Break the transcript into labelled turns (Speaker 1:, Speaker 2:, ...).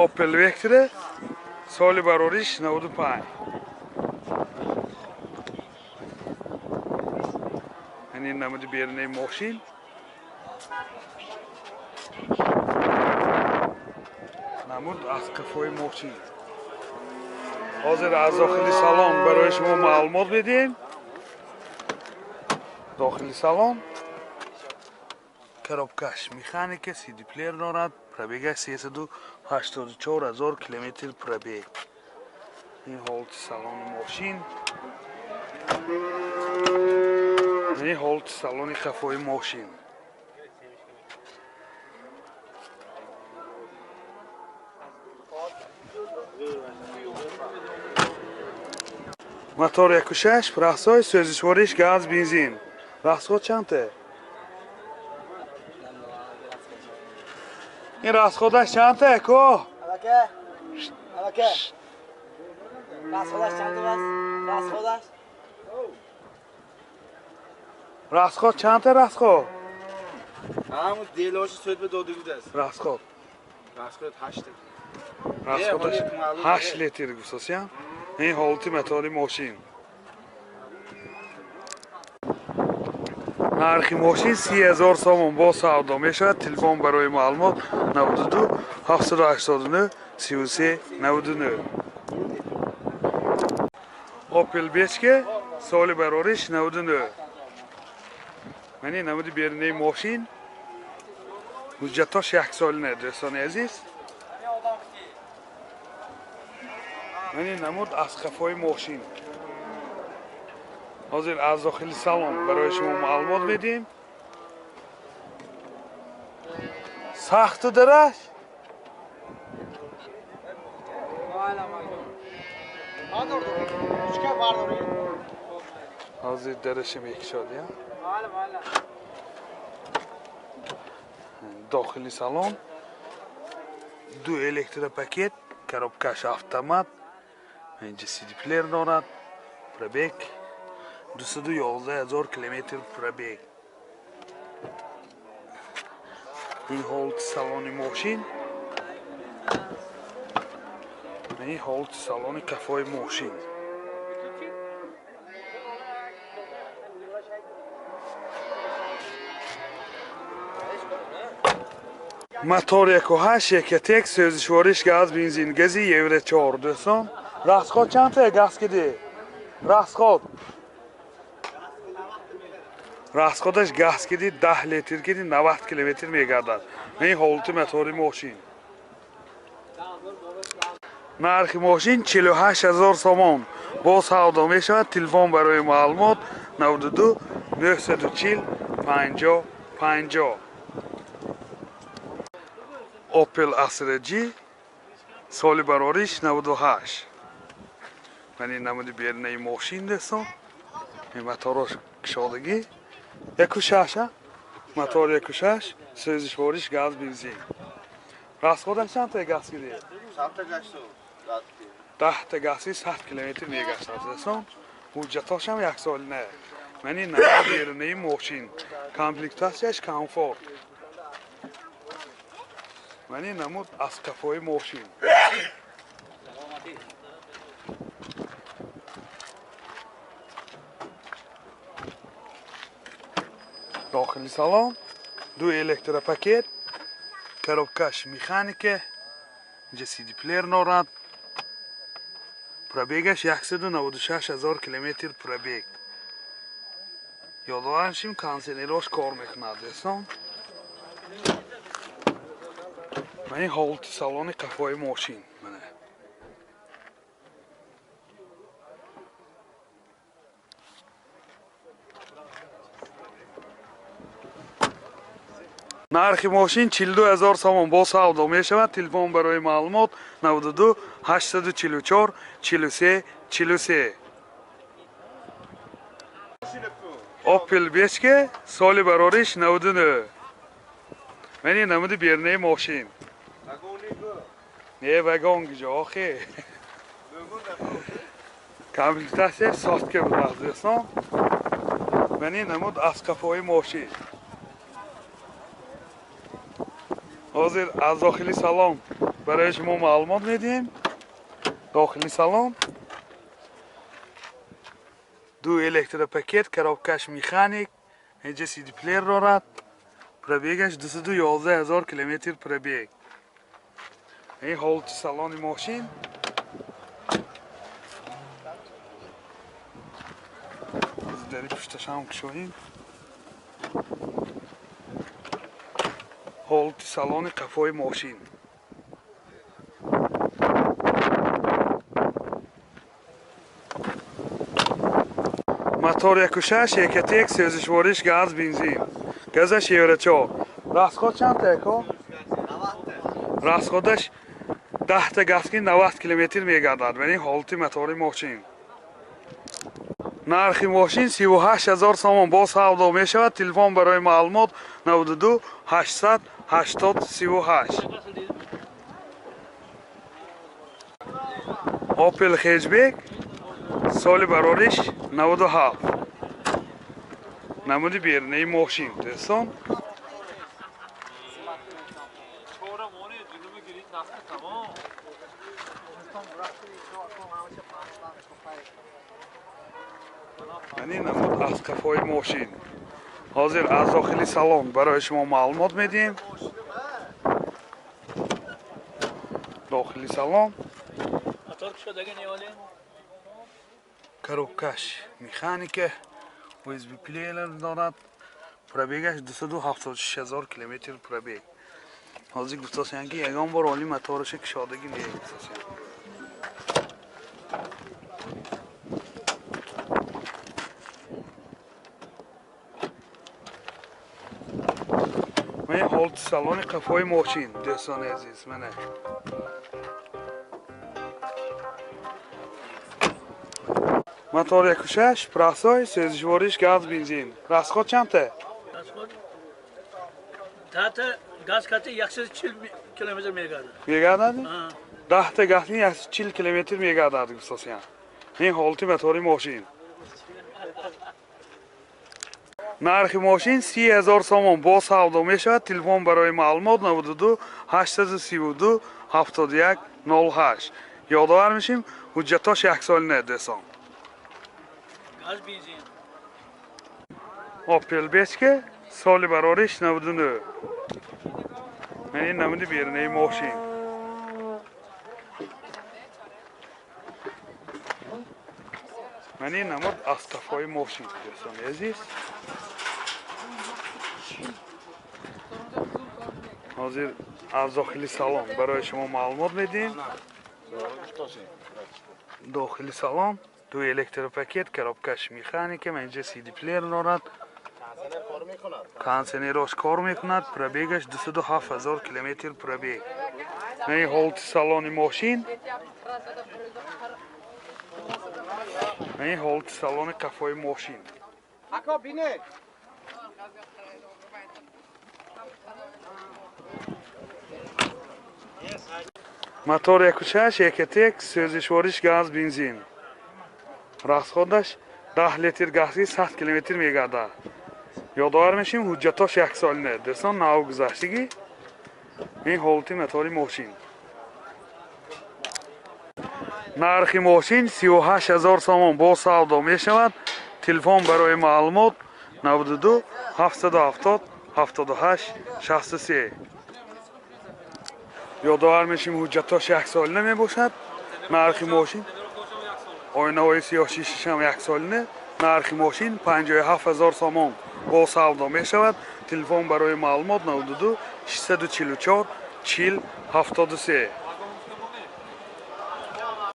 Speaker 1: Opel Vectra соли барориш 95. Ин намуди берунаи мошин. Намуд аз қафои мошин. Ҳозир аз дохили салон барои шумо маълумот медиҳем. Дохили салон коробкаш механика, CD плеер дорад, пробегаш 384 ҳазор километр пробег. Ин ҳолати салони мошин. Ин ҳолати салони қафои мошин. Мотор 1.6, простой, сӯзишвориш газ, бензин. Расход чандте? Ин расходаш чандте, ко?
Speaker 2: Алака? Алака? Расходаш чанд аст? Расходаш?
Speaker 1: Расход чандте расход?
Speaker 3: Ҳамун делоши суд ба дода будааст.
Speaker 1: Расход.
Speaker 3: Расход 8.
Speaker 1: Расходаш 8 литр гуфтасиям. Ин ҳолати мотори мошин. Нархи мошин 30 000 сомон бо савдо мешавад. Телефон барои маълумот 92 789 33 99. Opel Vectra соли барориш 99. Мани намуди берунаи мошин. Ҳуҷҷатош як солина, дӯстони азиз. Мани намуд аз қафои мошин. Ҳозир аз дохили салон барои шумо маълумот медиҳем. Сахту дараш? Ҳозир дараша мекушод, я? Дохили салон ду электропакет, коробкаш автомат, инҷа CD плеер дорад, пробег 211 ҳазор километр пробег. Ин ҳолати салони мошин. Ин ҳолати салони қафои мошин. Мотор 1.8 Екотек, сӯзишвориш газ, бензин, гази Евро 4. Дӯстон, расход чандта газ киди? Расход. Расходаш газ киди 10 литр киди 90 километр мегардад. Ин ҳолати мотори мошин. Нархи мошин 48 ҳазор сомон. Бо савдо мешавад. Телефон барои маълумот 92 940 50 50. Opel Astra G соли барориш 98. Мани намуди берунаи мошин, дӯстон. Ин моторош кушодагӣ. 1.6, мотор 1.6, сӯзишвориш газ, бензин. Расходаш чандта газ киди? 10 та гази 100 километр мегаштад, дӯстон. Ҳуҷҷатошам як солина. Мани намуди берунаи мошин. Комплектатсияш комфорт. Мани намуд аз қафои мошин. Дохили салон ду электропакет, коробкаш механика, инҷа CD плеер дорад. Пробегаш 196 ҳазор километр пробег. Ёдовар шим, кондиционерош кор мекунад, дӯстон. Мани ҳолати салони қафои мошин. Мана. Нархи мошин 42 ҳазор сомон бо савдо мешавад. Телефон барои маълумот 92 844 43 43. Opel Vectra соли барориш 99. Мани намуди берунаи мошин. Не вагон гиҷо, охи. Комплектатсия сотка будааст, дӯстон. Мани намуд аз қафои мошин. Ҳозир аз дохили салон Барои шумо маълумот медиҳем. Дохили салон ду электропакет, коробкаш механик, инҷа CD плеер дорад. Пробегаш 211 ҳазор километр пробег. Ин ҳолати салони мошин. Дари пушташам кушоем. Ҳолати салони қафои мошин. Мотор 1.6 Ecotec, сӯзишвориш газ, бензин. Газаш евро 4. Расход чанд та яко? Расходаш 10 та газ ки 90 километр мегардад. Вале ҳолати мотори мошин. Нархи мошин 38 ҳазор сомон боз савдо мешавад. Телефон барои маълумот 92 800 80 38. Opel Hatchback соли барориш 97. Намуди берунаи мошин дӯстон. Мани намуд аз қафои мошин. Ҳозир аз дохили салон барои шумо маълумот медиҳем. Дохили салон коробкаш механика, USB плеер дорад. Пробегаш 276 ҳазор километр пробег. Ҳозир гуфтасиян ки ягон бор оли мотораша кушодагӣ не гуфтасиян. Ман ҳолати салони қафои мошин дӯстони азиз мана. Мотор 1.6 прасой, сӯзишвориш газ, бензин. Расход чанд та?
Speaker 4: Расход 10 газ кати 140 километр мегардад.
Speaker 1: Мегардад? 10 та газ 140 километр мегардад гуфтасиян. Ин ҳолати мотори мошин. Нархи мошин 30 ҳазор сомон боз савдо мешавад. Телефон барои маълумот 92 832 71 08. Ёдовар мешем, ҳуҷҷатош яксолина дӯстон.
Speaker 4: Газ, бензин.
Speaker 1: Opel Bechke соли барориш 99. Ин намуди берунаи мошин. Ин намуд аз қафои мошин дӯстони азиз. Ҳозир аз дохили салон барои шумо маълумот медиҳем. Дохили салон ду электропакет, коробкаш механика, инҷа CD плеер дорад. Кондиционерош кор мекунад. Пробегаш 207 ҳазор километр пробег. Ин ҳолати салони мошин. Ин ҳолати салони қафои мошин. Мотор 1.6 Ecotec, сӯзишвориш газ, бензин. Расходаш 10 литр гази 100 километр мегардад. Ёдовар мешем, ҳуҷҷатош яксолина. Дӯстон, нав гузаштагӣ. Ин ҳолати мотори мошин. Нархи мошин 38 ҳазор сомон боз савдо мешавад. Телефон барои маълумот 92 770 78 63. Ёдовар мешем, ҳуҷҷатош яксолина мебошад. Нархи мошин оинаҳои сиёҳшишашам яксолина. Нархи мошин 57 ҳазор сомон боз савдо мешавад. Телефон барои маълумот 92 644 40 73.